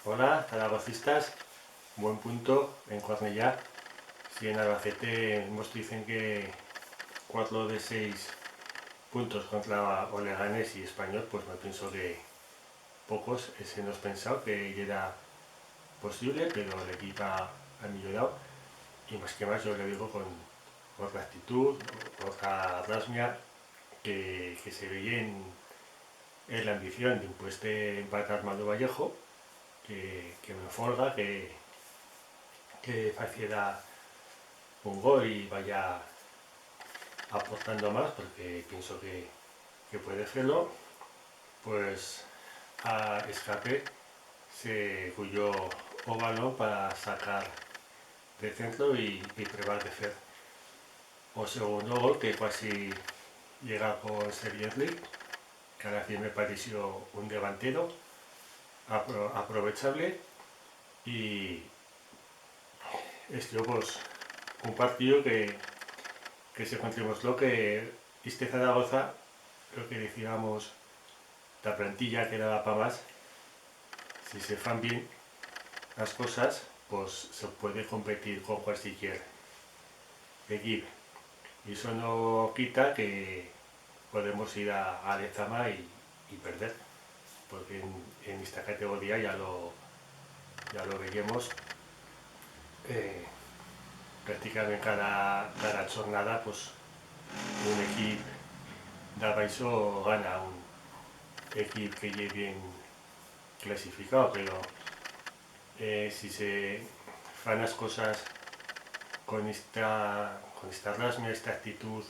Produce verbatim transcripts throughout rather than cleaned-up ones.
Hola, zaragocistas. Buen punto en Cornellá. Si en Albacete mos dicen que cuatro de seis puntos contra o Leganés y Espanyol, pues me pienso que pocos héssenos pensau que yera posible, pero l'equipa ha millorau, y mas que mas yo le digo con otra actitud, otra rasmia que, que se veye en, en l'ambición. Dimpués d'empatar Manu Vallejo, que, que me folga que, que faciera un gol y vaya aportando más, porque pienso que, que puede fer-lo, pues a escape se cuyo o balón para sacar de centro y, y prebar de fer o segundo gol, que cuasi llega con Sergio Enric, que a la fin me pareció un devantero apro-, aprovechable, y estió, pues, un partido que, que se contribuió lo que iste Zaragoza, lo que decíamos, la plantilla que daba pa más. Si se fan bien las cosas, pues se puede competir con cualsiquier equip. Y eso no quita que podemos ir a, a Lezama y, y perder, porque en, en esta categoría ya lo, ya lo veyemos. Eh, prácticamente cada, cada jornada, pues, un equip d'abaixo gana un equip que ye bien clasificau, pero, eh, si se fan las cosas con esta, con esta rasmia, esta actitud,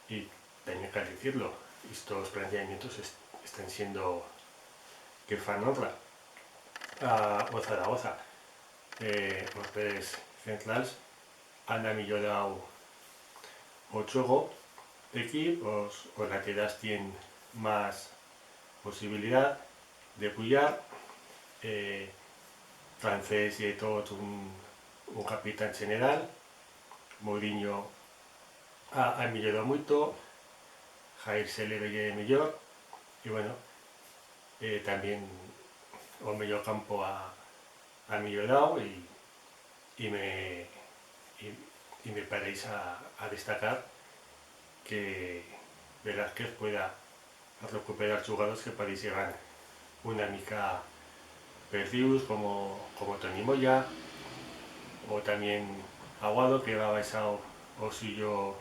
y tamién cal dicir-lo, estos planteamientos est-, están siendo que fan honra a o Zaragoza. Eh, os tres centrals han amillorau o chuego d'equip, os, os laterals tienen mas posibilidat de puyar, eh, Francés ye tot un, un capitán general, Mourinho ha, ha millorau muito, Jair se le veye mellor, y bueno, eh, tamién o medio campo ha, ha millorau y, y me, y, y me pareix a, a destacar que Velázquez pueda recuperar chugadors que pareixiban una mica perdius, como, como Toni Moya, o tamién Aguado, que heba baixau o suyo,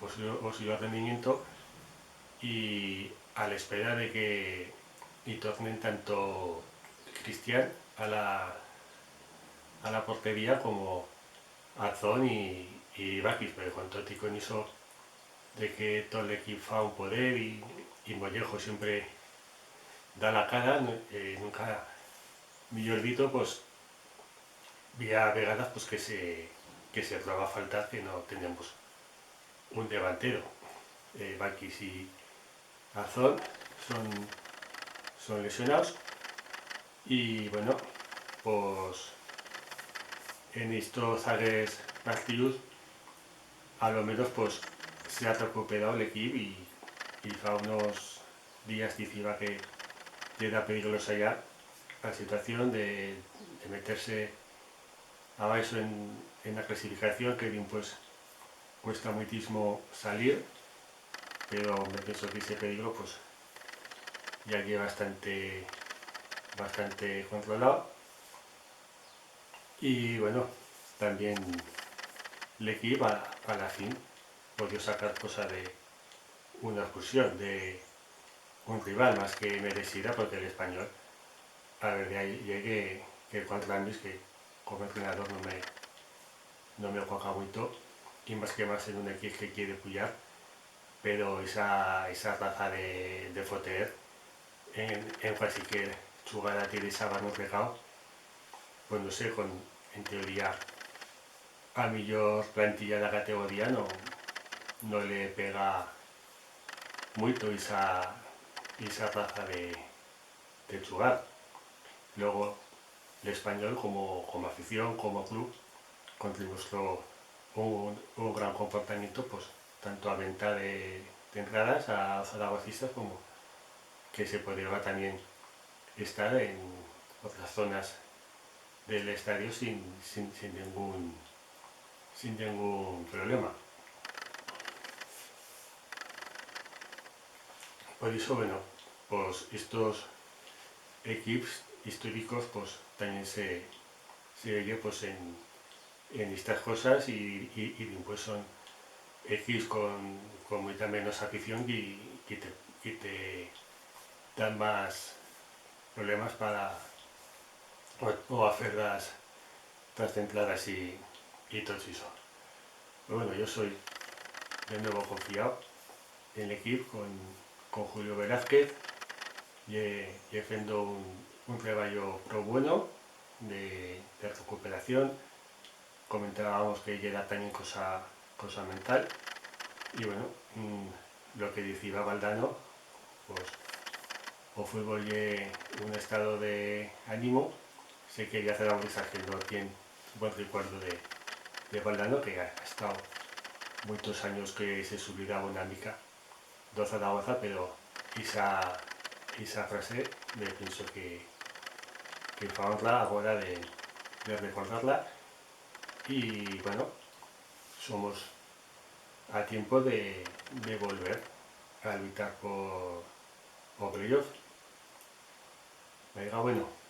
o suyo, o suyo rendimiento, y a l'espera de que i tornen tanto Cristian a la, a la portería como Azón y, y Bakis, pero con tot y con ixo de que tot l'equip fa un poder y, y Mollejo siempre da la cara, no, eh, nunca, millor dito, pues, bi ha vegadas, pues, que se, que se troba a faltar que no tenemos un devantero. Eh, Bakis y Azón son, son lesionaus y, bueno, pues, en estos zaguers partius, a lo menos, pues, se ha recuperau l'equip y, y fa unos días diciba que yera peligrosa ya la situación de, de meter-se abaixo en, en la clasificación, que dimpués cuesta muitismo salir, pero me pienso que ese peligro, pues, ya ye bastante, bastante controlado. Y, bueno, tamién l'equip a, a la fin podió sacar cosa de una expulsión de un rival mas que merecida, porque l'Espanyol, a ver, de ahí, ye que, que cuatro años que como entrenador no me, no me cuaca muito, y mas que mas en un equip que quiere puyar, pero esa, esa raza de, de foter en, en cualsiquier chugada te deixaban un recau, pues no sé, con, en teoría, a millor plantilla de la categoría no, no le pega muito esa, esa raza de, de chugar. Luego, l'Espanyol, como, como afición, como club, contribuió un, un gran comportamiento, pues, tanto a venta de, de entradas a zaragocistas como que se podeba tamién estar en, otras zonas del estadio sin, sin, sin ningún, sin ningún problema. Por ixo, bueno, pues estos equips históricos, pues, también se, se oye, pues, en, en estas cosas y, y, y, pues, son equips con, con muita menos afición que, que te, que te dan más problemas para, o, o a fer las, las entradas y, y tot ixo. Pero bueno, yo soi de nuevo confiau en l'equip con, con Julio Velázquez, ye, ye fendo un, un treballo pro bueno de, de recuperación. Comentábamos que yera también cosa, cosa mental. Y bueno, mm, lo que diciba Valdano, pues, o fútbol ye un estado de ánimo, sé que ya Zaragoza que no tiene buen recuerdo de, de Valdano, que ha, ha estado muitos anyos que se s'oblidaba una mica d'o Zaragoza, pero ixa, ixa frase me pienso que, que fa honra agora de, de recordarla. Y, bueno, somos a tiempo de, de volver a luitar por, por playoff. Vaiga, bueno.